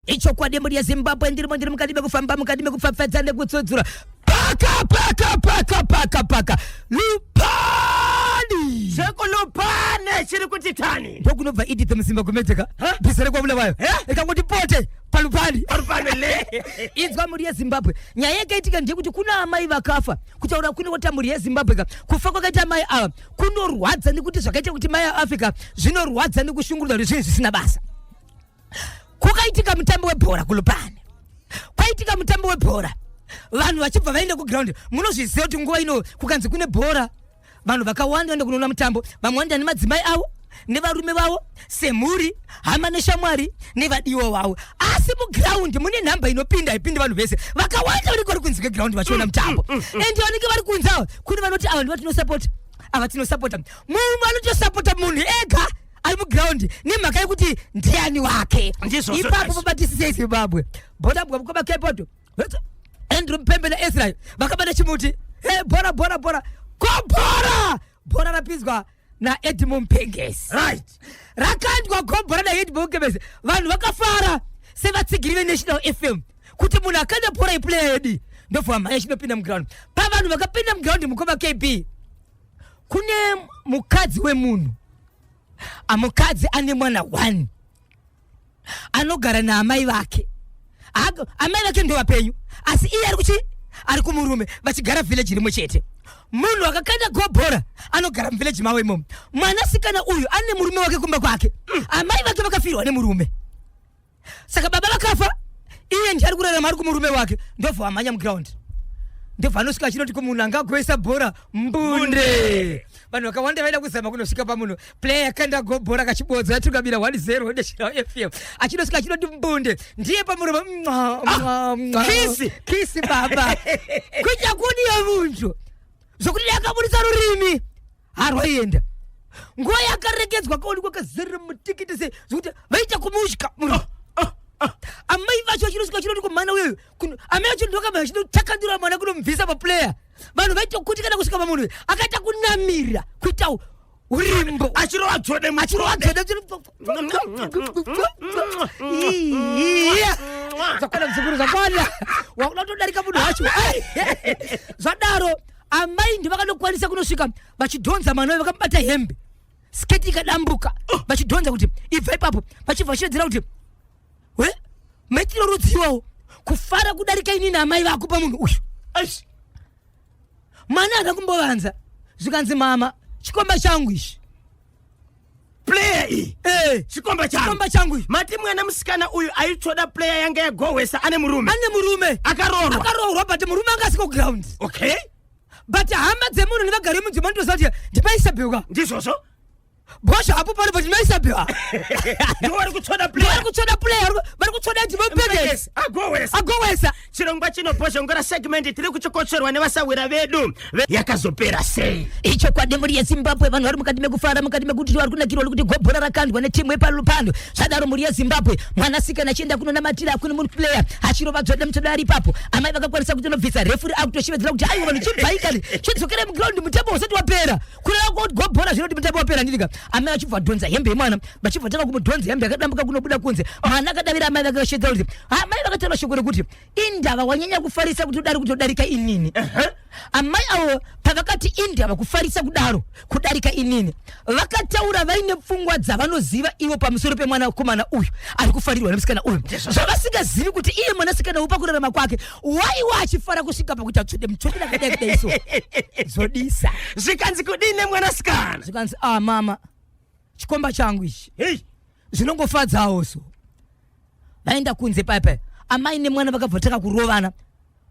Ichokwadi mhuri yeZimbabwe, ndirimo ndiri mukati mekufamba, mukati mekupfapfadza nekutsudzura. Paka paka paka paka paka Lupani. Zvekulupane chiri kuti tani. Ndokunobva Edith Musimba Gumedzeka. Bhiza rekwaBulawayo. Ikangoti pote palupani. Palupani le. Inzwa mhuri yeZimbabwe. Nyaya yakaitika ndeyekuti kuna amai vakafa. Kutaura kuno kwata mhuri yeZimbabwe ka. Kufa kwakaita amai ava kunorwadza nekuti zvakaita kuti mai Africa zvinorwadza nekushungurudzwa kuti zvinhu zvisina basa. Kwakaitika mutambo webhora kuLupane. Kwaitika mutambo webhora, vanhu vachibva vaenda kuground. Munozviziva kuti nguva ino kukanzi kune bhora, vanhu vakawanda vaenda kunoona mutambo. Vamwe vanoenda nemadzimai avo nevarume vavo semhuri, hama neshamwari nevadiwa vavo. Asi muground mune nhamba inopinda, haipindi vanhu vese. Vakawanda vanenge vari kunze kweground vachiona mutambo, and vanenge vari kunze ava, kune vanoti ava ndivo tinosapota, ava tinosapota. Mumwe anotosapota munhu ega ari muground nemhaka yekuti ndiani wake. Ndizvozvo Ipapo chaizvo. pabatisisei Zimbabwe. Bhora bwa mukoma Kepoto, Andrew Mpembe naEsra vakabata chimuti. Hey, bhora bhora bhora ko bhora bhora rapinzwa naEdmond Mpengesi. Rakandwa gobhora naEdmond Mpengesi, vanhu vakafara sevatsigiri veNational FM kuti munhu akanda bhora iplayer yedu. Ndobva mhanya chinopinda muground. Pavanhu vakapinda muground, mukoma KB, kune mukadzi wemunhu, mukadzi ane mwana 1 anogara naamai vake. Amai vake ndo vapenyu, asi iye ari kuchi ari kumurume, vachigara village rimwe chete. Munhu akakanda gobhora anogara muvillage mavo imomo. Mwanasikana uyu ane murume wake kumba kwake. Amai vake vakafirwa nemurume, saka baba vakafa, iye ndiye ari kurarama ari kumurume wake. Ndobva vamhanya muground, ndobva anosvika achinoti kumunhu angagoisa bhora, mbunde. Vanhu vakawanda vaida kuzama kunosvika pamunhu player yakanda go bhora kachibodza yatungamira 1-0 National FM. Achinosvika achinoti mbunde, ndiye pamuromo, mwa, mwa, mwa. Kisi. Kisi baba, kuita kudiya munhu zvokuti yakaburitsa rurimi harwaienda. Nguva yakaregedzwa kaonekwa kazere mutikiti sei zvokuti vaita kumutya munhu. Amai vacho vachinosvika chinoti kumwana uyoyo, amai vacho ndokamba vachinotakandura mwana kunomubvisa paplayer. Vanhu vaitokutikana kusvika pamunhu akaita kunamira kuita urimbo. Achirova dzode. Achirova dzode. Iya. Zvakwana muzukuru, zvakwana, wakuda kutodarika munhu wacho. Ai. Zvadaro amai ndivakanokwanisa kunosvika vachidhonza mwana uyu, vakamubata hembe, sketi ikadambuka, vachidhonza kuti ibva ipapo, vachibva vachiredzera kuti we maitiro rudziwawo kufara kudarika inini amai vako pamunhu uyu. Aish. Mwana haana kumbovanza, zvikanzi, mama, chikomba changu ichi. Player iyi. Eh. Chikomba changu. Chikomba changu ichi. Mati mwana musikana uyu aitsvoda player yanga yagohwesa ane murume. Ane murume. Akaroorwa. Akaroorwa, but murume anga asiko ground. But hama dzemunhu nevagari vemunzvimbo vanotoziva kuti ndimaisabheuka. Ndizvozvo. Bhosha hapo pano, but ndimaisabheuka. Ndivo vari kutsvoda Vari player. kutsvoda player, vari kutsvoda ndimopegesi. Agohwesa. Agowesa. Chirongwa chino Bhozhongora segment tiri kuchikotsverwa nevasahwira vedu. Yakazopera sei? Ichokwadi mhuri yeZimbabwe, vanhu vari mukati mekufara, mukati mekuti vari kunakirwa nekuti gobhora rakandwa netimu yepalupando. Zvadaro mhuri yeZimbabwe, mwanasikana achienda kunonamatira kune munhu player achirova dzvode mutsvodo ari ipapo. Amai vakakwanisa kutonobvisa referee akutoshevedzera kuti aiwa, vanhu chibvai kani, chidzokerai muground, mutambo usati wapera. Kureva kuti gobhora zvinoti mutambo wapera ndidika. Amai vachibva vadhonza hembe yemwana, vachibva tanga kumudhonza, hembe yakadambuka kunobuda kunze. Mwana akadavira amai vakashevedzera kuti amai vakataura shoko rekuti indava wanyanya kufarisa kuti udari kutodarika inini. Amai avo pavakati indava kufarisa kudaro kudarika inini, vakataura vaine pfungwa dzavanoziva ivo pamusoro pemwanakomana uyu ari kufarirwa nemusikana uyu, zvavasingazivi kuti iye mwanasikana uyu pakurarama kwake waiwa achifara kusvika pakuti atsvede mutsvede rakadai kudai so zvodisa. Zvikanzi kudini nemwanasikana? Zvikanzi, ah mama, chikomba changu ichi. Hei. Zvinongofadzawo so. Vaenda kunze paya paya, amai nemwana vakabva vatanga kurovana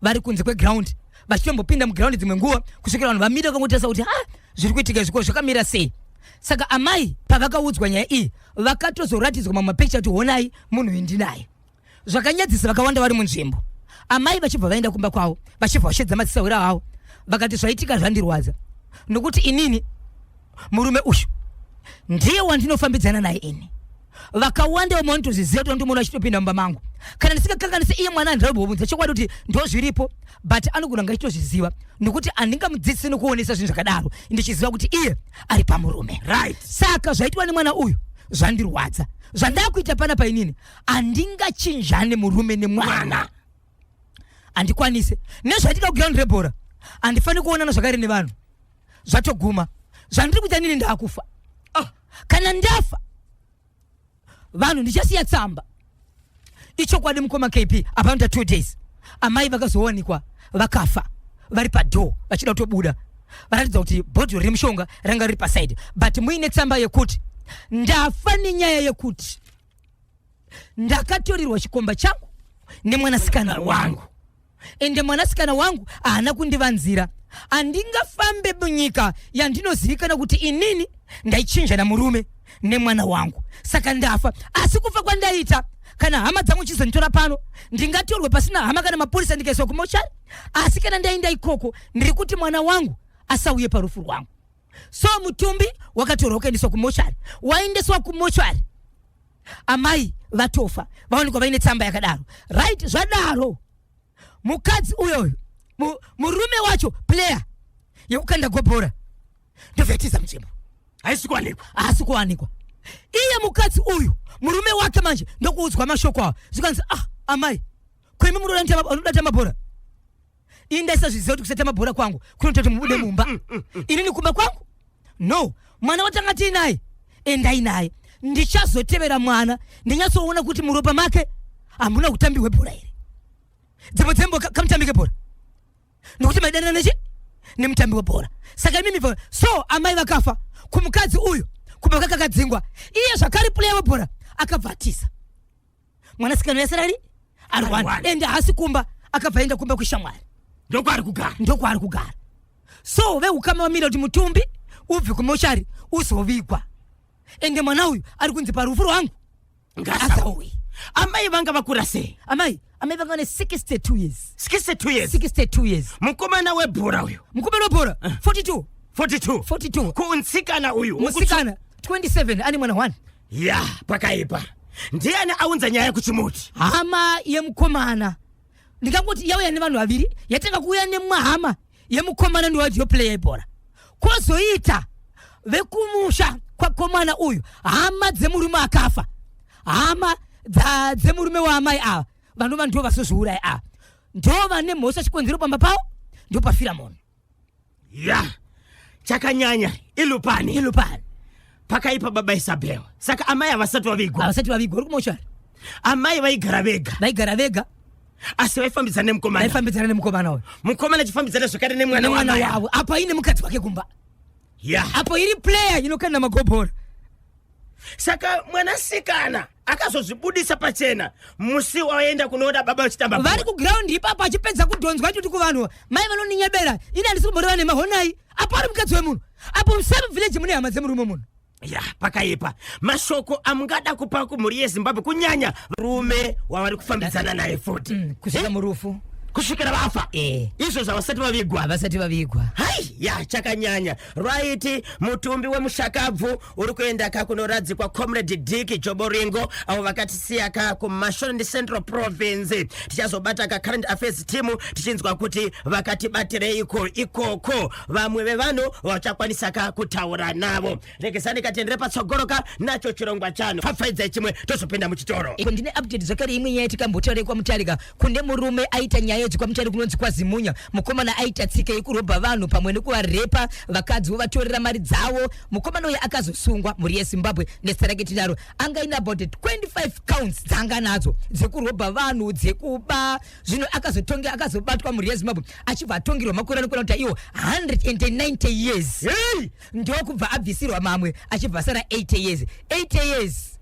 vari kunze kweground, vachitombopinda muground dzimwe nguva kusvikira vanhu vamira vakangotarisa kuti ah, zviri kuitika izvi ko zvakamira sei. Saka amai pavakaudzwa nyaya iyi, vakatozoratidzwa mamwe mapikicha kuti honai munhu uyu ndinaye. Zvakanyadzisa vakawanda vari munzvimbo. Amai vachibva vaenda kumba kwavo, vachibva vashedza madzisahwira avo, vakati zvaitika zvandirwadza nokuti inini murume uyu ndiye wandinofambidzana naye ini. Vakawanda vamwe vanotozviziva kuti vandomuona achitopinda mumba mangu. Kana ndisingakanganisi iye mwana handirabobvunza chokwadi kuti ndo zviripo, but anogona kunge achitozviziva nokuti handingamudzidzisi nokuonesa zvinhu zvakadaro ndichiziva kuti iye ari pamurume. Saka zvaitwa nemwana uyu Zvandirwadza zvandakuita panapa. Inini handingachinjane murume nemwana, handikwanise. Nezvaitika kuground rebhora, handifaniri kuonana zvakare nevanhu. Zvatoguma zvandiri kuita nini, ndaakufa. Kana ndafa, vanhu ndichasiya tsamba. Ichokwadi, mukoma KP, apanoita 2 days amai vakazowanikwa vakafa vari padoor vachida kutobuda, varatidza kuti bhodhoro remushonga ranga riri paside, but muine tsamba yekuti ndafa nenyaya yekuti ndakatorirwa chikomba changu nemwanasikana wangu, ende mwanasikana wangu haana kundivanzira. Handingafambe munyika yandinozivikana kuti inini ndaichinjana murume nemwana wangu. Saka ndafa, asi kufa kwandaita, kana hama dzangu chizonditora pano, ndingatorwe pasina hama kana mapurisa, ndikaiswa kumochari. Asi kana ndaenda ikoko, ndiri kuti mwana wangu asauye parufu rwangu. So mutumbi wakatorwa ukaendeswa kumochari. Waendeswa kumochari, amai vatofa, vaonekwa vaine tsamba yakadaro. Right, zvadaro mukadzi uyoyo, murume wacho, player yekukanda gobhora, ndobvetiza muchimbo. Haisi kuwanikwa. Haasi kuwanikwa. Iye mukadzi uyu, murume wake manje ndokuudzwa mashoko awa, zvikanzi, "Ah, amai, kwemi munoda tamba bhora? Ini ndaisazviziva kuti kusatamba bhora kwangu kunoita kuti mubude mumba. Inini kumba kwangu no mwana watanga tiinaye, endai naye. Ndichazotevera mwana, ndinyatsoona kuti muropa make hamuna kutambirwe bhora here. Dzimwe dzembo kamutambike bhora, nokuti maidanana nechi nemutambi webhora. Saka imimi so amai vakafa, kumukadzi uyu kumba kwake akadzingwa. Iye zvakare player webhora akabva atiza. Mwanasikana yasarari ari arwana one. Ende haasi kumba, akabva aenda kumba kweshamwari. Ndokwaari kugara. Ndokwaari kugara. So veukama vamira kuti mutumbi ubve kumochari uzovigwa, ende mwana uyu ari kunzi parufu rwangu ngasauyi. Amai vanga vakura sei? Amai vanga vane 62 years. 62 years. 62 years. Mukomana webhora uyu? Mukomana webhora 42. 42. 42. Kunsikana uyu? Musikana 27, ane mwana 1. Ya, pakaipa. Ndiani aunza nyaya kuchimuti? Hama yemukomana. Ndingangoti yauya nevanhu vaviri. Yatanga kuuya nemwahama yemukomana, ndiwadziyo player yebhora, kwozoita vekumusha kwakomana uyu, hama dzemurume akafa, hama dzemurume waamai ava vanova ndo vasozviuraya ava, ndo vane mhosva. Chikonzero pamba pavo ndopafira munhu. Ya, chakanyanya ilupani. Ilupani. Pakaipa, baba Isabel. Saka amai havasati vavigwa? Havasati vavigwa, uri kumochari. Amai vaigara vega? Vaigara vega. Asi vaifambidzana nemukomana? Vaifambidzana nemukomana uyu. Mukomana achifambidzana zvakare nemwana nemwana wamai. Wavo. Apo aine mukadzi wake kumba. Apo iri player inokanda magobhora. Saka mwanasikana akazozvibudisa pachena musi waenda kunoona baba vachitamba vari bhora. Kuground ipapo, achipedza kudhonzwa choti kuvanhu, "Mai vanoninyebera, ini handisi kumboreva nemahonai." Apo ari mukadzi wemunhu, apo musame village mune hama dzemurume munhu. Ya, pakaipa. Mashoko amungada kupa kumhuri yeZimbabwe, kunyanya rume wavari kufambidzana naye futi? Kusvika murufu. Kusvikira vafa? Eh. Izvo zvavasati vavigwa? Havasati vavigwa. Hai, ya, chakanyanya. Right, mutumbi wemushakabvu uri kuenda ka kunoradzikwa Comrade Dick Joboringo, avo vakatisiya ka kuMashonaland Central Province. Tichazobata ka current affairs team tichinzwa kuti vakatibatireiko ikoko, vamwe vevanhu vachakwanisa ka kutaura navo. Regesani katendere patsogoro ka nacho chirongwa chano. Pfapfaidzai chimwe, tozopinda muchitoro. Iko ndine update zvakare. Imwe nyaya tikambotaura kwaMutarika, kune murume aita nyaya idzi kwaMutare kunonzi kwaZimunya. Mukomana aita tsika yekurobha vanhu pamwe nekuvarepa vakadzi, vovatorera mari dzavo. Mukomana uyu akazosungwa, mhuri yeZimbabwe, nezita rake tinaro. Anga ine about 25 counts dzaanga nadzo, dzekurobha vanhu, dzekuba. Zvino akazotonge akazobatwa, mhuri yeZimbabwe, achibva atongerwa makore anokwana kuti iwo 190 years. Hey! Ndokubva abvisirwa mamwe, achibva asara 80 years. 80 years,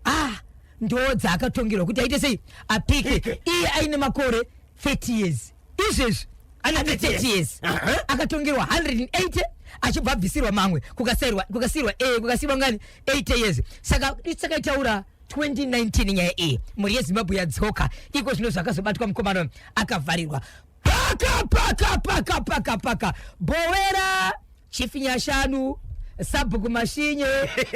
ah, ndo dzaakatongerwa kuti aite sei, apike. Pike. Iye aine makore 30 years izvezvi, ane 30 years. Akatongerwa 180, achibva abvisirwa mamwe, kukasiyirwa ngani? 80 years. Saka sakaitaura 2019 nyaya iyi, mhuri yeZimbabwe, yadzoka iko zvino. Zvakazobatwa mukomana akavharirwa paka paka paka paka paka bowera Chief Nyashanu, Sabhuku Mashinye,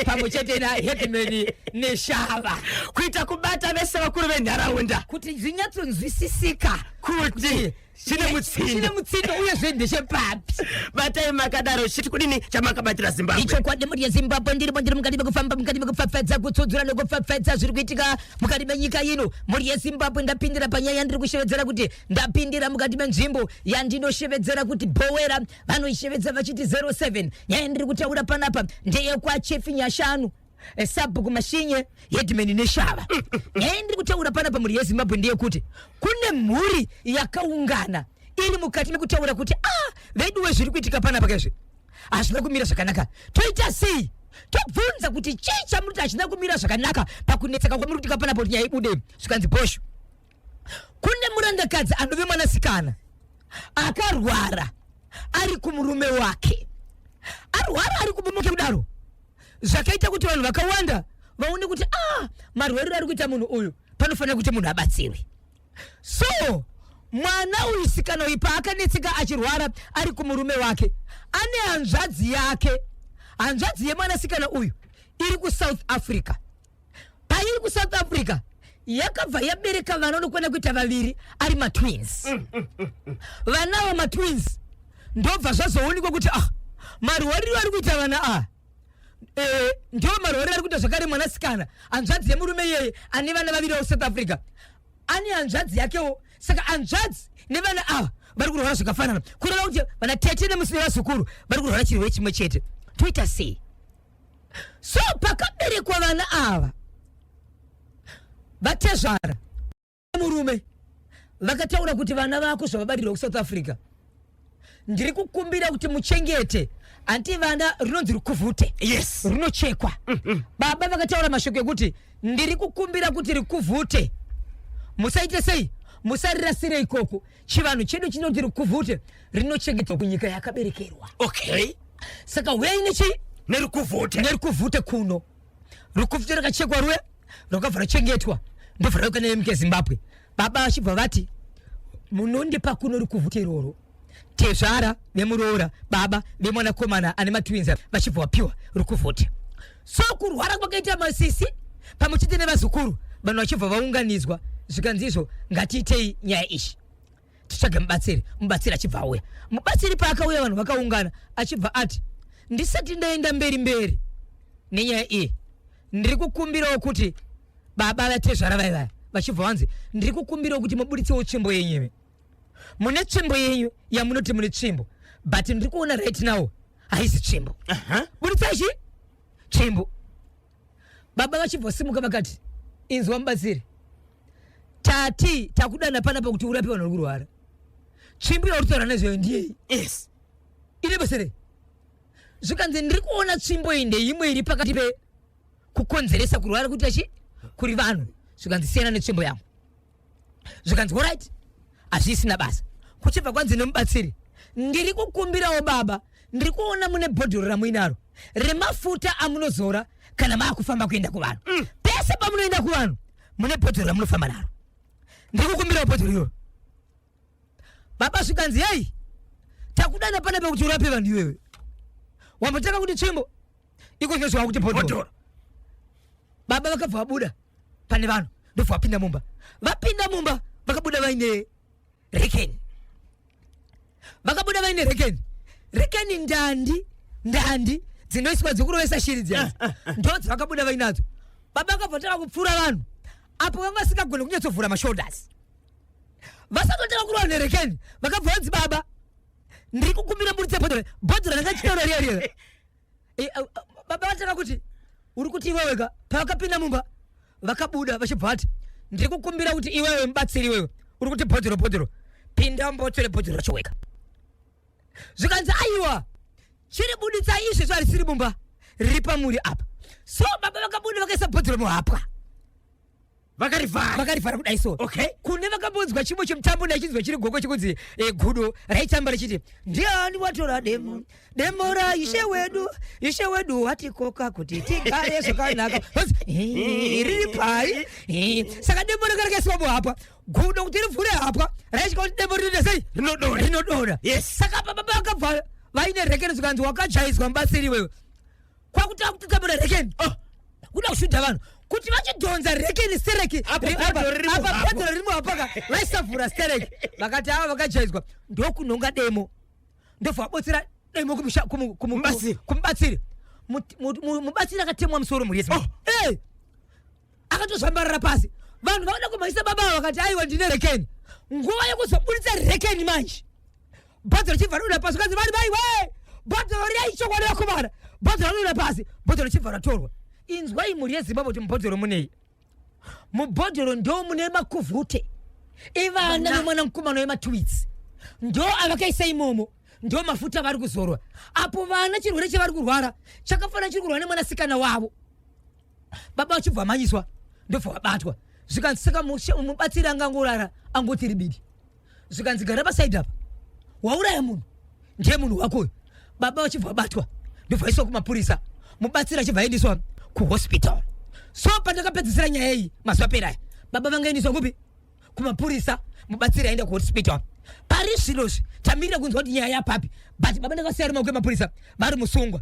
pamwe chete naheadman Neshava, kuita kubata vese vakuru venharaunda kuti zvinyatsonzwisisika kuti Chine mutsindo. Chine mutsindo uyezve ndechepapi. Batai makadaro chiti kudini chamakabatira Zimbabwe. Ichokwadi mhuri yeZimbabwe ndirimo ndiri mukati mekufamba mukati mekupfapfaidza kutsudzura nekupfapfaidza zviri kuitika mukati menyika ino. Mhuri yeZimbabwe ndapindira panyaya yandiri kushevedzera kuti ndapindira mukati menzvimbo yandinoshevedzera kuti Bhowera vanoishevedza vachiti 07. Nyaya yandiri kutaura panapa ndeyekwaChief Nyashanu. Eh, sabhuku mashinye headman neshava nyaya ndiri kutaura pana pamhuri yezimbabwe ndeyekuti kune mhuri yakaungana iri mukati mekutaura kuti a ah, veduwe zviri kuitika panapa kaizvi hazvina kumira zvakanaka toita sei tobvunza kuti chii chamuri kuti hachina kumira zvakanaka pakunetseka kwamuri kutika panapa kuti nyaya ibude zvikanzi bhosho kune murandakadzi anove mwanasikana akarwara ari kumurume wake arwara ari kumurume kudaro zvakaita kuti vanhu vakawanda vaone kuti ah marwariro ari kuita munhu uyu panofanira kuti munhu abatsirwe so mwana uyu sikana uyu paakanetseka achirwara ari kumurume wake ane hanzvadzi yake hanzvadzi yemwanasikana uyu iri kusouth africa pairi kusouth africa yakabva yabereka vana vanokwana kuita vaviri ari matwins vana ava matwins ndobva zvazoonekwa kuti ah marwariro ari kuita vana ava eh, ndiwo marwariro ari kuita zvakare mwanasikana hanzvadzi yemurume iyeye ane vana vaviri vakusouth africa ane hanzvadzi yakewo saka hanzvadzi nevana ava vari kurwara zvakafanana kureva kuti vana tete nevazukuru vari kurwara chirwere chimwe chete toita sei so pakaberekwa vana ava vatezvara murume vakataura kuti vana vako zvavabarirwa kusouth africa ndiri kukumbira kuti muchengete anti vana rinonzi rukuvhute yes rinochekwa mm-hmm. baba vakataura mashoko ekuti ndiri kukumbira kuti rikuvhute musaite sei musarirasire ikoko chivanhu chedu chinoti rukuvhute rinochengetwa kunyika yakaberekerwa okay saka huyai nechi nerukuvhute nerukuvhute kuno rukuvhute rakachekwa ruya rwakabva rachengetwa ndobva rauka nemk zimbabwe baba vachibva vati munondipa kuno rukuvhute iroro tezvara vemuroora baba vemwanakomana ane matwins vachibva vapiwa rukuvhute so kurwara kwakaita masisi pamwe chete nevazukuru vanhu vachibva vaunganidzwa zvikanzi izvo ngatiitei nyaya ishi titsvage mubatsiri mubatsiri achibva auya mubatsiri paakauya vanhu vakaungana achibva ati ndisati ndaenda mberi mberi nenyaya iyi ndiri kukumbirawo kuti baba vatezvara vai vaya vachibva vanzi ndiri kukumbirawo kuti muburitsewo tsvimbo yenyu imi mune tsvimbo yenyu yamunoti mune tsvimbo but ndiri kuona right now haisi tsvimbo buritsai chi tsvimbo baba vachibva simuka vakati inzwa mubatsiri tati takudana panapa kuti urape vanhu vari kurwara tsvimbo yauri kutaura nezvayo ndiyei yes ine basa rei zvikanzi ndiri kuona tsvimbo iyi ndeimwe iri pakati pe kukonzeresa kurwara kuita chi kuri vanhu zvikanzi siyana netsvimbo yangu zvikanzi orit hazvisina basa kuchibva kwanzi nemubatsiri ndiri kukumbirawo baba ndiri kuona mune bhodhoro ramuinaro remafuta amunozora kana maakufamba kuenda kuvanhu mm. pese pamunoenda kuvanhu mune bhodhoro ramunofamba naro ndiri kukumbirawo bhodhoro iroro baba zvikanzi yei takudana pana pekuti urape vanhu iwewe wambotanga kuti tsvimbo iko zvino zvakuti bhodhoro baba vakabva vabuda pane vanhu ndobva vapinda mumba vapinda mumba vakabuda vaine rekeni vakabuda vaine rekeni rekeni ndandi ndandi dzinoiswa dzekurovesa shiri dziya ah, ah, ah. ndo dzavakabuda vainadzo baba vakabva tava kupfuura vanhu apo vanga vasingagone kunyatsovhura mashoulders vasatotanga kurova nerekeni vakabva vanzi baba ndiri kukumbira buritse bhodhoro bhodhoro ranga chitaura riya riya eh, eh, baba vatanga kuti uri kuti iwewe ka pavakapinda mumba vakabuda vachibva vati ndiri kukumbira kuti iwewe mubatsiri iwewe uri kuti bhodhoro bhodhoro pinda mbotsore bhodhoro racho wega zvikanzi aiwa chiri buditsa izvezvo harisiri mumba riri pamuri apa so baba vakabuda vakaisa bhodhoro muhapwa vakarivhara vakarivhara kudai so okay kune vakambonzwa chimwe chemutambo ndachinzwa chiri goko chikunzi eh, gudo raitamba richiti ndiani watora demo demo raishe wedu ishe wedu watikoka kuti tigare zvakanaka eh, riri pai eh, saka demo ranga rakaiswa muhapwa gudo kuti rivhure hapwa raisvika kuti demo rinoita sei rinodona rinodona yes saka baba vakabva vaine rekeni zvikanzi wakajaidzwa mubatsiri iwewe kwakutanga kutotambura rekeni oh, kuda kushudha vanhu Kuti vachidhonza rekeni stereki, Apa bhodhoro riri apa muhapwa. bhodhoro riri muhapaka, vaisavhura stereki. Vakati ava vakajaidzwa, ndokunhonga demo, ndobva vabotsera demo Mubatsiri. kumubatsiri. Mubatsiri akatemwa musoro, mhuri yeZimbabwe. Oh. Eh! Akatozvambarara pasi. Vanhu vakuda kumhanyisa baba ava, vakati aiwa, ndine rekeni. Nguva yekuzobuditsa rekeni manje, bhodhoro richibva radonha pasi. Kanzi vari vaiwe, bhodhoro riya, ichokwadi vakomana, bhodhoro radonha pasi, bhodhoro richibva ratorwa. Inzwai, mhuri yeZimbabwe, kuti mubhodhoro munei. Mubhodhoro ndo mune makuvhute ivana vemwana mukomana wematwins, ndo avakaisa imomo, ndo mafuta avari kuzorwa apo vana. Chirwere chavari kurwara chakafanana chiri kurwara nemwanasikana wavo. Baba vachibva vamhanyiswa, ndobva vabatwa. Zvikanzi saka mubatsiri angangorara angoti ribidi. Zvikanzi gara pasaidi apa, wauraya munhu, ndiye munhu wako uyu. Baba vachibva vabatwa, ndobva vaiswa kumapurisa, mubatsiri achibva aendeswa kuhospital. So pandakapedzisira nyaya iyi mazuva apera aya, baba vangaendeswa kupi? Kumapurisa. Mubatsiri aenda kuhospital. Pari zvinozvi tamirira kunzwa kuti nyaya yapapi, but baba ndakasiya rumaoko emapurisa, vari musungwa.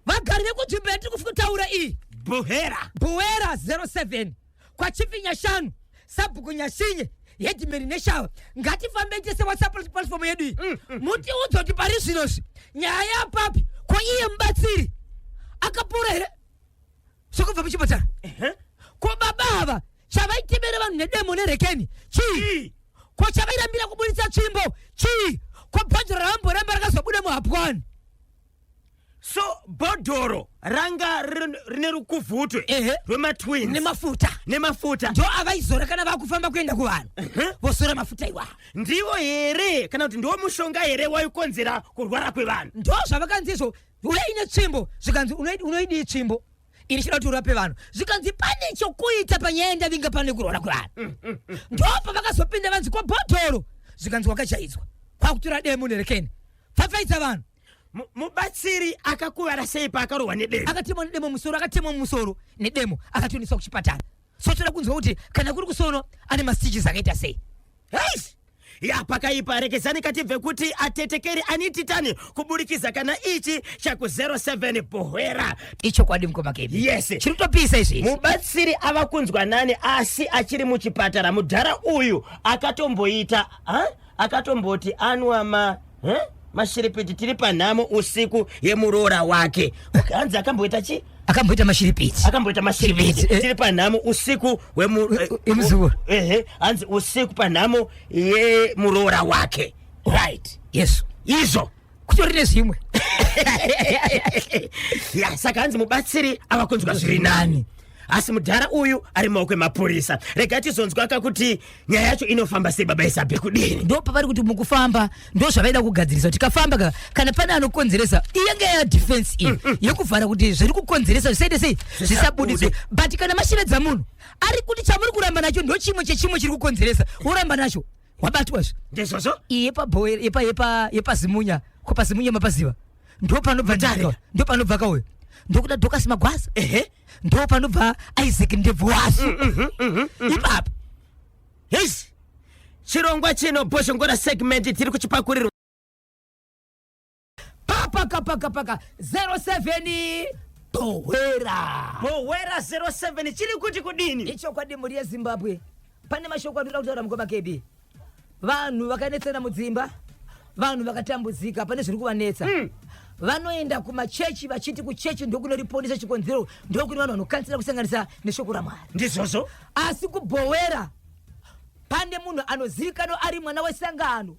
Vagari vekunzvimbo yatiri kutaura iyi, Buhera. Buhera 07, kwaChief Nyashanu, Sabhuku Nyashinye, Headman Neshava, ngatifambei tese WhatsApp platform yedu iyi, mutiudza kuti pari zvinozvi nyaya yapapi. Ko iye mubatsiri akapora here zvekubva muchipatara? Ko baba ava chavaitembera vanhu nedemo nerekeni chii? Chii? Ko chavairambira kuburitsa tsvimbo chii? Ko bhodhoro ravamboramba rakazobuda muhapwani? So bhodhoro ranga rine rukuvhutwe rwematwins nemafuta. Nemafuta. Ndo avaizora kana vakufamba kuenda kuvanhu, vozora mafuta iwawo. Ndiwo here, kana kuti ndiwo mushonga here waikonzera kurwara kwevanhu? Ndo zvavakanzi izvo, uyai netsvimbo. Zvikanzi unoidii tsvimbo iri chida kuti urape vanhu? Zvikanzi pane chokuita panyaya yandavinga pane kurwara kwevanhu. Ndo pavakazopinda, vanzi ko bhodhoro? Zvikanzi wakachaidzwa kwakutora demo nerekeni, pfapfaidza vanhu. Mubatsiri akakuvara sei paakarohwa nedemo? Akatemwa nedemo musoro, akatemwa mumusoro nedemo, akatoendeswa kuchipatara. So toda kunzwa kuti kana kuri kusono ane mastitches akaita sei. Heish! Ya, pakaipa. Rekezani katibve kuti atetekeri anititani kuburikidza kana ichi chaku 07 Buhera. Ichokwadi, mukoma Kebi. Chiri kutopisa izvi. Mubatsiri ava kunzwa nani, asi achiri muchipatara. Mudhara uyu akatomboita, ha? Akatomboti anwa ma, eh? Mashiripiti tiri panhamo usiku yemuroora wake. Okay, hanzi akamboita chi? Akamboita mashiripiti. Akamboita mashiripiti. Shiripiti, eh. Tiri panhamo usiku wemu Yemuzukuru. Ehe, hanzi usiku panhamo yemuroora wake, right? Yes. Izvo. Kutori nezvimwe. Ya, saka hanzi mubatsiri ava kunzwa zviri nani, asi mudhara uyu ari maoko emapurisa. Rega tizonzwaka kuti nyaya yacho inofamba sei. Baba Isabhe, kudini? Ndo pavari kuti mukufamba, ndo zvavaida kugadzirisa, kuti tikafamba ka, kana pane anokonzeresa, iyange yadefense iyi yekuvhara kuti zviri kukonzeresa zvisaite sei, zvisabudiswe. But kana mashivedza munhu ari kuti chamuri kuramba nacho ndo chimwe chechimwe chiri kukonzeresa, woramba nacho, wabatwazve. Ndizvozvo. Iyi yepaboe, yepaZimunya, ko paZimunya mapaziva, ndo panobva Mutare. Ndo panobva kauyo, ndokuda Dokasi Magwaza, ndo panobva Isaac Ndebvuwasu ipapo. Yes, chirongwa chino, Bhozhongora segment, tiri kuchipakurirwa Paka paka paka 07 Buhera. Buhera 07, chiri kuti kudini? Ichokwadi, mhuri yeZimbabwe, pane mashoko anoda kutaura, mukoma Kebi. Vanhu vakanetsana mudzimba, vanhu vakatambudzika, pane zviri kuvanetsa, vanoenda kumachechi vachiti kuchechi ndokunoriponesa chikonzero, ndokune vanhu vanokansira kusanganisa neshoko raMwari. Ndizvozvo. Asi kuBhowera pane munhu anozivikanwa ari mwana wesangano,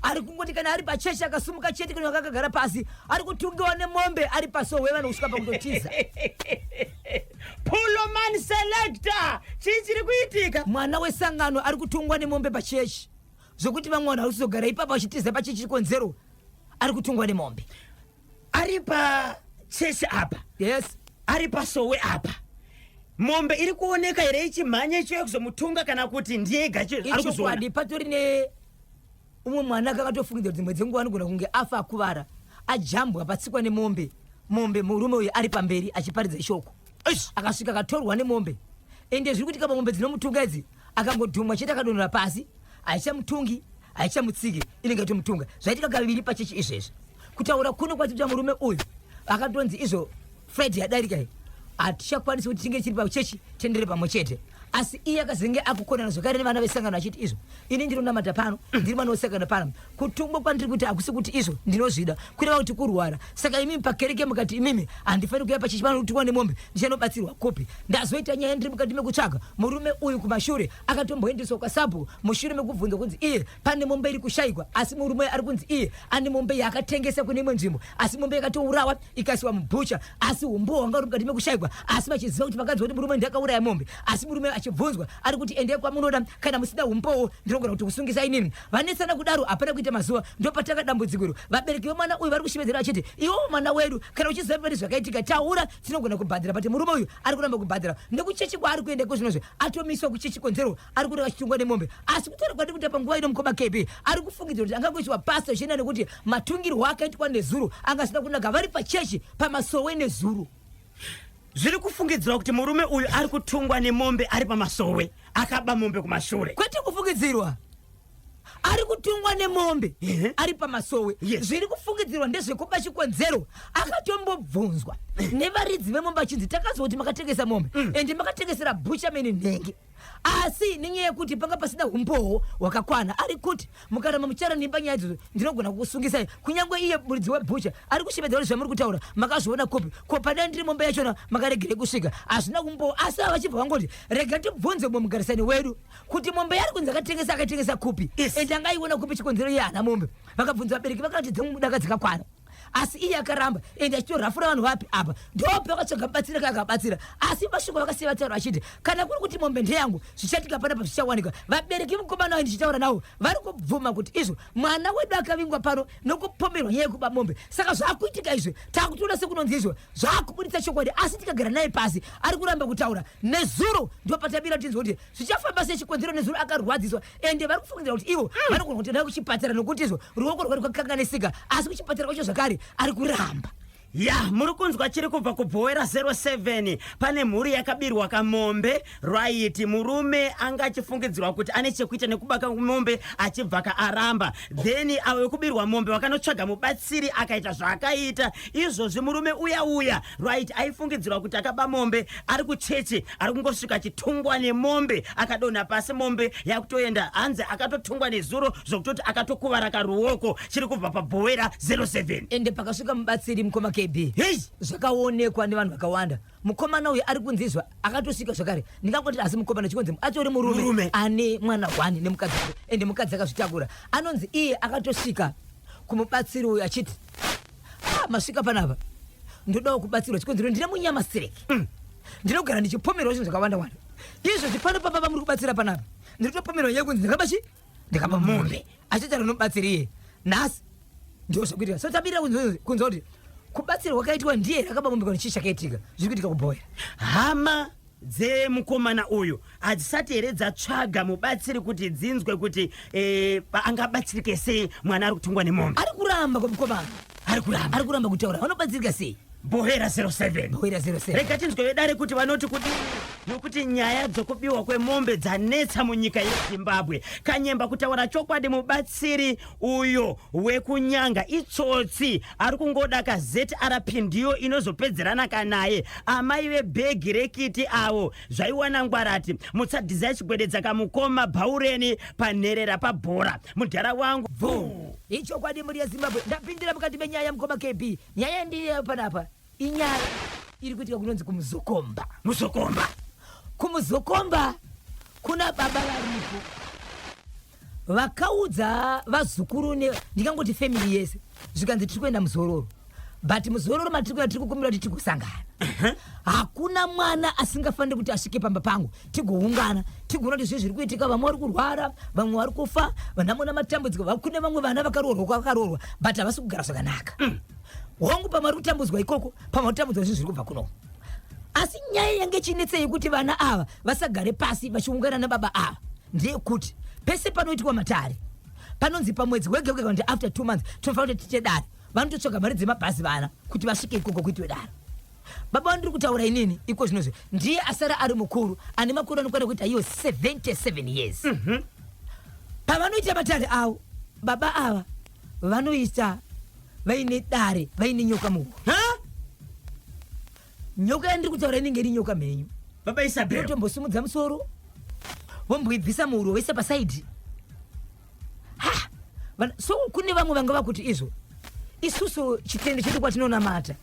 ari kungoti kana ari pachechi akasumuka chete, kana akagara pasi, ari kutungiwa nemombe ari pasowe, vanhu kusvika pakutotiza. Puloman selector, chii chiri kuitika? Mwana wesangano ari kutungwa nemombe pachechi, zvokuti vamwe vanhu vari kuzogara ipapo vachitiza pachechi, chikonzero ari kutungwa nemombe. Ari pachechi apa? Yes. Ari pasowe apa, mombe iri kuoneka here ichimhanya ichiuya kuzomutunga, kana kuti ndiye ega ari kuzoona? Ichokwadi, patori ne umwe mwana kakatofungidza kuti dzimwe dzenguva anogona kunge afa akuvara, ajambwa patsikwa nemombe. Mombe, murume uyu ari pamberi achiparidza shoko. Eish! Akasvika akatorwa nemombe. Ende zviri kuitika pamombe dzinomutunga idzi, akangodhumwa chete akadonhera pasi, haichamutungi, haichamutsiki, inenge yatomutunga. Zvaitika kaviri pachechi izvezvi. Kutaura kuno kwatita, murume uyu akatonzi izvo Friday yadarika iyi. Hatichakwanisi kuti tinge tiri pachechi tendere pamwe chete. Asi iye akazenge akukonana zvakare nevana vesangano achiti izvo ini ndinonamata pano, ndiri mwana wesangano pano. Kutungwa kwandiri kuita hakusi kuti izvo ndinozvida, kureva kuti kurwara. Saka imimi pakereke mukati imimi handifaniri kuuya pachechi pano kutungwa nemombe, ndichanobatsirwa kupi? Ndazoita nyaya ndiri mukati mekutsvaga murume uyu kumashure akatomboendeswa kwasabhuku mushure mekubvunzwa kunzi iye pane mombe iri kushaikwa, asi murume ari kunzi iye ane mombe yaakatengesa kune imwe nzvimbo, asi mombe yakatourawa ikaisiwa mubhucha, asi umbuwo hwanga uri mukati mekushaikwa, asi vachiziva kuti vakanzwa kuti murume ndiakauraya mombe, asi murume achibvunzwa ari kuti endei kwamunoda kana musina umbowo ndinogona kuti kusungisa inini. Vanetsana kudaro hapana kuita mazuva ndopatanga dambudziko iro. Vabereki vemwana uyu vari kushevedzera vachiti iwowo mwana wedu kana uchiziva pane zvakaitika taura tinogona kubhadhara, but murume uyu ari kuramba kubhadhara nekuchechi kwaari kuenda iko zvinozvi atomiswa kuchechi konzero ari kureva chitungwa nemombe. Asi kutaura kwandiri kuita panguva ino mukoma KB ari kufungidzira kuti angangoiswa pasta zvichienda nekuti matungirwo akaitwa nezuro anga asina kunaka vari pachechi pamasowe nezuro. Zviri kufungidzirwa kuti murume uyu ari kutungwa nemombe ari pamasowe, akaba mombe kumashure. Kwete kufungidzirwa, ari kutungwa nemombe ari pamasowe. Zviri kufungidzirwa ndezvekuba chikonzero akatombobvunzwa nevaridzi vemombe achinzi takanzwa kuti makatengesa mombe ende makatengesera bhuchameni nhengi, asi nenyaya yekuti panga pasina umbowo hwakakwana ari kuti mukaramba muchara nimba nyaya idzodzo ndinogona kukusungisai. Kunyange iye muridzi webhucha ari kushevedzera kuti zvamuri kutaura makazviona kupi, ko padai ndiri mombe yachona makaregerei kusvika? Hazvina kumbowo. Asi ava vachibva vangoti rega tibvunze mumwe mugarisani wedu kuti mombe yaari kunzi akatengesa akaitengesa kupi ende angaiona kupi chikonzero iye haana mombe. Vakabvunza vabereki vakati dzemudaka dzakakwana, asi iye akaramba ende achitorafura vanhu vapi apa ndopakatsvaga mubatsiri kaakabatsira. Asi mashoko vakasiya vataura vachiti kana kuri kuti mombe ndeyangu zvichatika panapa zvichawanikwa. Vabereki vemukomana wayo ndichitaura navo vari kubvuma kuti izvo mwana wedu akavingwa pano nokupomerwa nyaya yekuba mombe, saka zvakuitika izvi takutoona sekunonzi izvo zvakubuditsa chokwadi, asi tikagara naye pasi ari kuramba kutaura. Nezuro ndopatabira tinzwa kuti zvichafamba sei chikonzero nezuro akarwadziswa ende vari kufungidzira kuti ivo vanogona kutoenda kuchipatara nokuti izvo ruoko rwari rwakakanganisika, asi kuchipatara kwacho zvakare ari kuramba. Ya, muri kunzwa chiri kubva kubhowera 07. Pane mhuri yakabirwa kamombe. Right, murume anga achifungidzirwa kuti ane chekuita nekubaka mombe achibva kaaramba. Then avo vekubirwa mombe vakanotsvaga mubatsiri akaita zvaakaita. Izvozvi murume uya uya, right, aifungidzirwa kuti akaba mombe ari kuchechi, ari kungosvika achitungwa nemombe akadonha pasi, mombe yakutoenda. Hanzi akatotungwa nezuro zvokutoti akatokuvara karuoko. Chiri kubva pabhowera 07. Ende pakasvika mubatsiri mukoma KB Hey! zvakaonekwa nevanhu vakawanda. Mukomana uyu ari kunzi izvo akatosvika zvakare, ndingangoti asi mukomana chikonzi atori murume Murume. ane mwana 1 nemukadzi wake, ende mukadzi akazvitakura. Anonzi iye akatosvika kumubatsiri uyu achiti masvika panapa ndodawo kubatsirwa chikonzero ndine munyama sireki, ndinogara ndichipomerwa zvinhu zvakawanda wanda. Izvozvi pano papa pamuri kubatsira panapa ndinotopomerwa nyaya yekunzi ndakaba chi ndakaba mombe, achitaura nomubatsiri iye nhasi ndo zvakuitika. So tabirira kunzwa kuti kubatsirwa kwakaitwa ndiye akaba mombe kana chii chakaitika zviri kuitika kubhoya. Hama dzemukomana uyu hadzisati here dzatsvaga mubatsiri kuti dzinzwe kuti angabatsirike sei mwana ari kutungwa nemombe? Ari kuramba kwemukomana. Ari kuramba. Ari kuramba kutaura. Vanobatsirika sei? Bhohera 07. Bhohera 07. Rega tinzwe vedare kuti vanoti kudini, nokuti nyaya dzokubiwa kwemombe dzanetsa munyika yeZimbabwe. Kanyemba, kutaura chokwadi mubatsiri uyo wekunyanga itsotsi, ari kungoda ka ZRP ndiyo inozopedzerana kanaye. Amai vebhegi rekiti avo zvaiwana ngwarati mutsadhizai chigwededza kamukoma bhaureni panherera pabhora mudhara wangu bvuu. Ichokwadi mhuri yeZimbabwe, ndapindira mukati menyaya mukoma KB. Nyaya ndiyo panapa inyaya iri kuitika kunonzi kuMuzokomba. Muzokomba. KuMuzokomba kuna baba varipo vakaudza vazukuru ne ndingangoti family yese, zvikanzi tiri kuenda muzororo, but muzororo matiri kuenda tiri kukumbira kuti tigosangana. Hakuna mwana asingafaniri kuti asvike pamba pangu tigoungana tigoona kuti zvinhu zviri kuitika. Vamwe vari kurwara, vamwe vari kufa, vanamona matambudziko. Kune vamwe vana vakaroorwa kwavakaroorwa, but havasi kugara zvakanaka. Hongu, pamwe vari kutambudzwa ikoko, pamwe vari kutambudzwa zvinhu zviri kubva kuno. Asi nyaya yange ichinetsa yekuti vana ava vasagare pasi vachiungana nababa ava ndeyekuti pese panoitwa matare panonzi pamwedzi wega wega kana kuti after 2 months tinofanira kuti tiite dare. Vanototsvaga mari dzemabhazi vana kuti vasvike ikoko kuitwe dare. Baba vandiri kutaura inini iko zvinozvi ndiye asara ari mukuru ane makore anokwana kuita iyo 77 years. Pavanoita matare avo baba ava vanoita vaine dare vaine nyoka muhuro. Ha? Nyoka yandiri kutaura inenge iri nyoka mhenyu. Baba Isabel. Inotombosimudza musoro vomboibvisa muhuro voisa pasaidhi. Ha! So kune vamwe vanga vakuti izvo isusu chitendo chedu kwatinonamata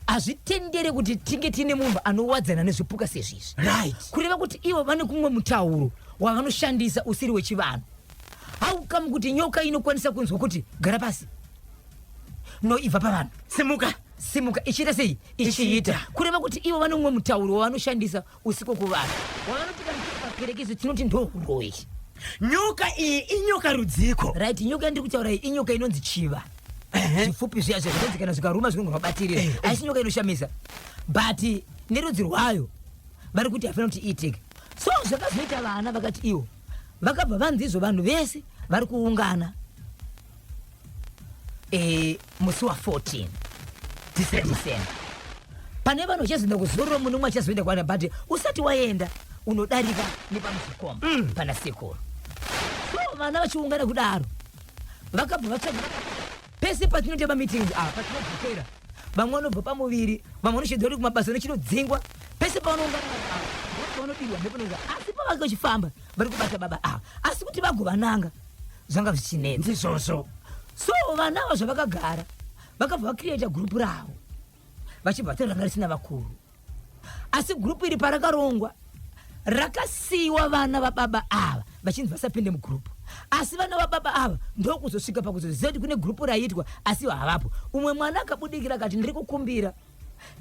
hazvitendere kuti tinge tiine munhu anowadzana nezvipuka sezvizvi. Right. Kureva kuti ivo vane kumwe mutauro wavanoshandisa usiri wechivanhu. How come kuti nyoka inokwanisa kunzwa kuti gara pasi, no ibva pavanhu, simuka, simuka, ichiita sei? Ichiita. Kureva kuti ivo vane umwe mutauro wavanoshandisa usiko kuvanhu wavanoti kana paperekezo tinoti ndohuroyi. Nyoka iyi inyoka rudziko? Right, nyoka yandiri kutaura iyi inyoka inonzi chiva. Zvipfupi zviya zviya zvinonzi kana zvikaruma zvinogona kubatirira. Haisi nyoka inoshamisa, but nerudzi rwayo vari kuti haifanira kuti iitike. So zvakazoita vana vakati ivo vakabva vanzi izvo vanhu vese vari kuungana musi wa 14 December. Pane vanhu vachazoenda kuzororo, munhu umwe achazoenda kwana, but usati waenda unodarika nepamuzikomba pana sekuru. So vana vachiungana kudaro vakabva vatsvaga pese patinoita mameetings apa patinodzokera, vamwe vanobva pamuviri, vamwe vanoshedzwa kuti kumabasa nechinodzingwa, pese pavanoungana apa vanodirwa mhepo noza. Asi pavanga vachifamba vari kubata baba ava, asi kuti vagovananga zvanga zvichinetsa. Ndizvozvo. So vana ava zvavakagara vakabva vacreata gurupu ravo vachibva vataura, ranga risina vakuru, asi gurupu iri parakarongwa rakasiyiwa vana vababa ava vachinzi vasapinde mugurupu. Asi vana vababa ava ndokuzosvika pakuzoziva kuti kune gurupu raiitwa asi ivo havapo. Umwe mwana akabudikira akati, ndiri kukumbira,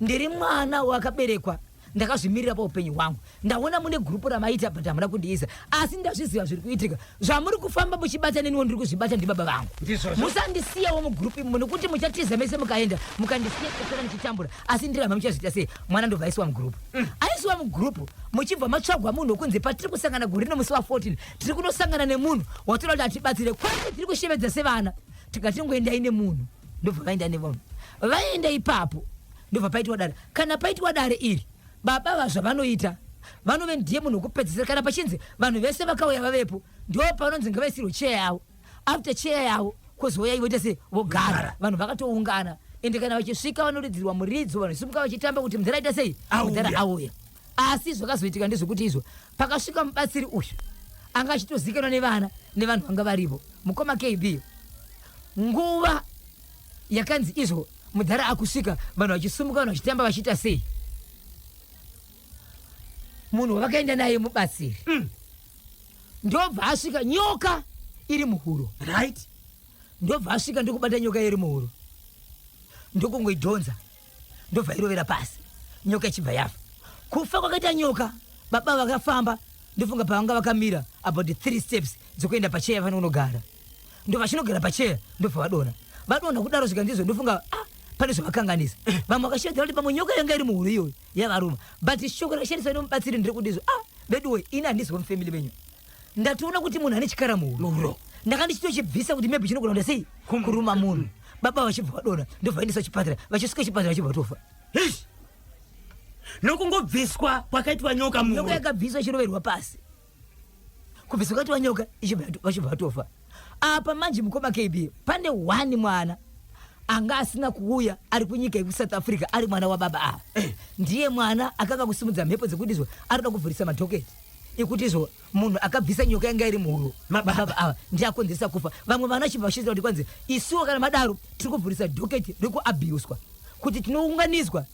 ndiri mwana wakaberekwa ndakazvimirira paupenyu hwangu, ndaona mune gurupu ramaita but hamuna kundiisa, asi ndazviziva zviri kuitika, zvamuri kufamba muchibata neniwo ndiri kuzvibata, ndibaba vangu. Ndizvozvo. Musandisiyawo mugurupu imomo nekuti muchatiza mese mukaenda mukandisiya ndosara ndichitambura, asi ndiramba muchazviita sei? Mwana ndobva aisiwa mugurupu. Aisiwa mugurupu muchibva matsvagwa munhu wekunzi patiri kusangana gore rino musi wa14 tiri kunosangana nemunhu watoda kuti atibatsire, kwete tiri kushevedza sevana tikati tingoendai nemunhu. Ndobva vaenda nevanhu, vaenda ipapo ndobva paitwa dare. Kana paitwa dare iri, baba vazvavanoita vanove ndiye munhu wekupedzisira. Kana pachinzi vanhu vese vakauya vavepo, ndo panonzi ngavaisirwe cheya yavo. After cheya yavo kwozouya ivo ita sei, vogara. Vanhu vakatoungana, ende kana vachisvika vanoridzirwa muridzo, vanhu vachisimuka vachitamba kuti mudhara aita sei, mudhara auya. Asi zvakazoitika ndezvekuti izvo pakasvika mubatsiri uyu anga achitozikanwa nevana nevanhu vanga varipo, mukoma KB, nguva yakanzi izvo mudhara akusvika, vanhu vachisumuka, vanhu vachitamba, vachiita sei, munhu wavakaenda naye mubatsiri ndobva asvika nyoka iri muhuro. Right. Ndobva asvika ndokubata nyoka iri muhuro ndokungoidhonza, ndobva irovera pasi, nyoka ichibva yafa. Kufa kwakaita nyoka, baba vakafamba, ndofunga pavanga vakamira about 3 steps dzekuenda pacheya vanonogara, ndobva chinogara pacheya ndobva vadonha. Vadonha kudaro zvikanzi izvo ndofunga pane zvavakanganisa. Vamwe vakashedzera kuti pamwe nyoka yanga iri muhuro iyoyo yavaruma, but shoko rakashandiswa nemubatsiri ndiri izvo, veduwe, ini handizwa mufamily menyu, ndatoona kuti munhu ane chikara muhuro, ndanga ndichitochibvisa kuti maybe chinogona kuita sei kuruma munhu. Baba vachibva vadonha, ndobva vaendeswa chipatara, vachisvika chipatara vachibva vatofa. Eish! Nokungobviswa kwakaitwa nyoka nyoka muhuro. Yakabviswa ichiroverwa pasi, kubviswa kwakaitwa nyoka vachibva vatofa. Apa manje mukoma KB, pane one mwana anga asina kuuya ari kunyika yekuSouth Africa, ari mwana wababa ava. Ndiye mwana akanga kusimudza mhepo dzekuti izvo ari kuda kuvhurisa madhoketi ekuti izvo munhu akabvisa nyoka yanga iri muhuro mababa ava ndiye akonzeresa kufa. Vamwe vana vachibva vachiita kuti kwanzi isuwo kana madaro tiri kuvhurisa dhoketi rekuabhuswa kuti tinounganidzwa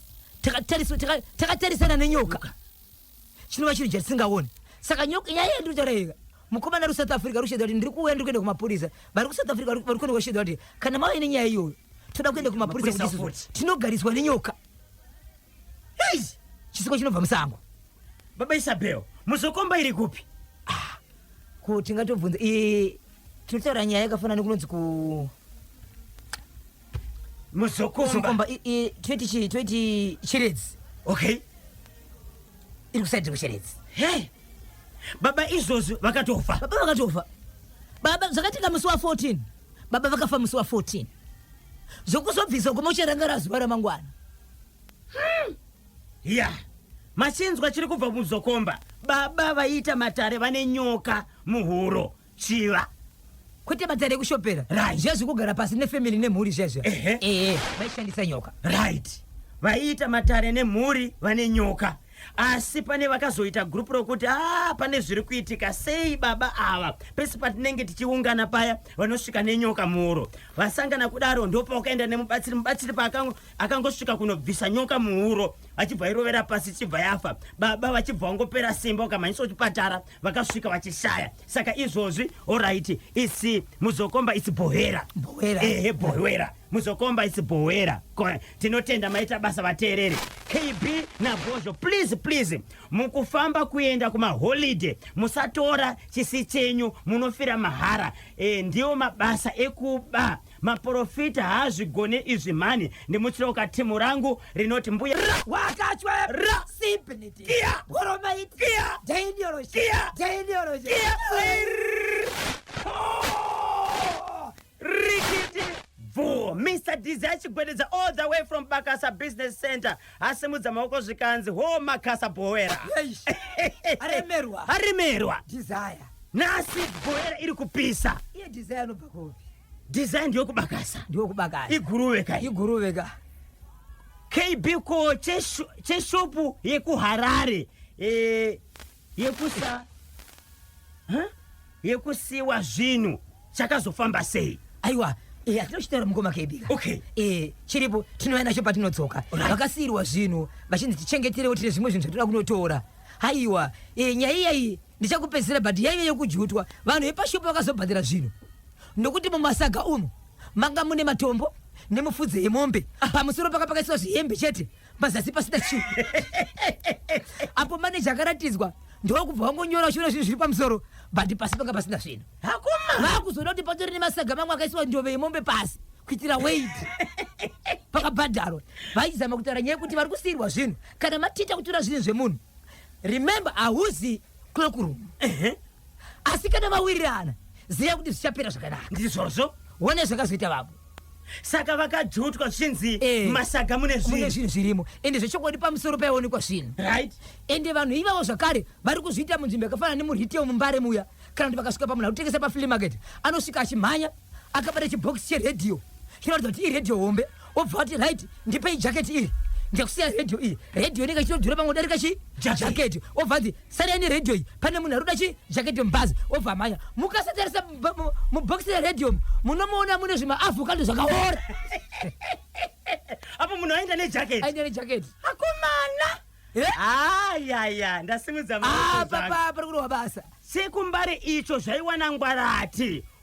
takatarisana nenyoka, chinova chinhu chatisingaoni. Saka nyoka nyaya yandiri kutaura iyi, mukomana ari kuSouth Africa ari kushedza kuti ndiri kuuya, ndiri kuenda kumapurisa. Vari kuSouth Africa vari kuenda kushedza kuti kana mauya nenyaya iyoyo toda kuenda kumapurisa Mapurisa kuti isusu futi. tinogariswa nenyoka. Hey! Chisiko chinobva musango. Baba Isabel, Muzokomba iri kupi? Ko tingatobvunza, tinotaura nyaya yakafanana nekunonzi ku Muzokomba. Muzokomba, toiti chii, toiti Chiredzi. Okay. Iri kusaidhi kuChiredzi. Hey! Baba izvozvi vakatofa? Baba vakatofa. Baba zvakatika musi wa14, baba vakafa musi wa14, zvokuzobviswa kumocherangara zuva ramangwana. Ya, machinzwa chiri kubva muzokomba. Baba vaiita matare vane nyoka muhuro, chiva. Kwete matare ekushopera. Right. Zviya zvekugara pasi nefamily nemhuri zviya zviya. Ehe. Ehe, vaishandisa nyoka. Right. Vaiita matare nemhuri vane nyoka, asi pane vakazoita gurupu rokuti a pane zviri kuitika sei baba ava, pese patinenge tichiungana paya vanosvika nenyoka muhuro. Vasangana kudaro, ndopawakaenda nemubatsiri. Mubatsiri akangosvika kunobvisa nyoka muhuro, vachibva irovera pasi, ichibva yafa. Baba vachibva vangopera simba, vakamhanyiswa kuchipatara, vakasvika vachishaya. Saka izvozvi, alright, isi Muzokomba, isi Bhohera. Bhohera. Ehe, Bhohera, Muzokomba, isi Bhohera. Tinotenda, maita basa vateereri. KB naBhozho, please, please, mukufamba kuenda kumaholiday musatora chisi chenyu, munofira mahara. Ndiwo mabasa ekuba. Maprofita haazvigone izvi mhani. Ndimutsiroka timu rangu rinoti mbuya Wakachwe Ra. Simpnity. Kia. Goromait. Kia. Daidiology. Kia. Daidiology. Kia. Rikiti bvu. Mr Desire Chigwededza, all the way from Bakasa Business Center, asimudza maoko, zvikanzi ho Makasa Bhowera. Eish. Aremerwa. Aremerwa. Desire. Nhasi Bhowera iri kupisa. Iye Desire anobva kupi? Desire ndiyokubakasa. Ndiyokubakasa. Iguruve kai. Iguruve ka. KB, ko cheshopu yekuHarare yekusa, huh? Yekusiwa zvinhu chakazofamba sei? Aiwa, hatinochitaura mukoma KB ka. Chiripo tinouya nacho patinodzoka. Vakasiyirwa zvinhu vachinzi tichengeterewo, tine zvimwe zvinhu zvatoda kunotora. Haiwa, nyaya iyayi ndichakupedzisira, but yaive yekujutwa. Vanhu vepashopu vakazobhadhara zvinhu nokuti mumasaga umu manga mune matombo nemufudze yemombe. Pamusoro paka pakaiswa zvihembe chete, pazasi pasina chinhu. Apo maneja akaratidzwa, ndokubva wangonyora uchiona zvinhu zviri pamusoro, but pasi panga pasina zvinhu. Hakuma. Vakuzoda kuti patori nemasaga mamwe akaiswa ndove yemombe pasi kuitira weight. Pakabhadharwa. Vaizama kutaura nyaya yekuti vari kusiyirwa zvinhu. Kana matita kutora zvinhu zvemunhu, remember, hauzi cloakroom. Asi kana vawirirana, ziva kuti zvichapera zvakanaka. Ndizvozvo. One zvakazoita vamwe. Saka vakajutwa zvichinzi masaga mune mune zvinhu. Zvinhu zvirimo, ende zvechokwadi pamusoro paionekwa zvinhu. Ende vanhu ivavo zvakare vari kuzviita munzvimbo yakafanana nemuretail muMbare muya, kana kuti vakasvika pamunhu ari kutengesa paflea market, anosvika achimhanya akabata chibhokisi cheredhiyo chinoratidza kuti iredhiyo hombe, obva ati, "Right, ndipei jaketi iri, ndakusiya redhiyo iyi." Redhiyo inenge ichitodhura pamwe kudarika chi jaketi. Obva anzi, "Sarai neredhiyo iyi, pane munhu ari kuda chi jaketi mubhazi." Obva amhanya. Mukasatarisa mubhokisi reredhiyo, munomuona mune zvimaavhokado zvakaora. Apo munhu aenda nejaketi. Aenda nejaketi. Akomana. Ayaya, ndasimudza maoko Ah, zvangu. Papa pari kurohwa basa. SekuMbare icho zvaiwana ngwarati.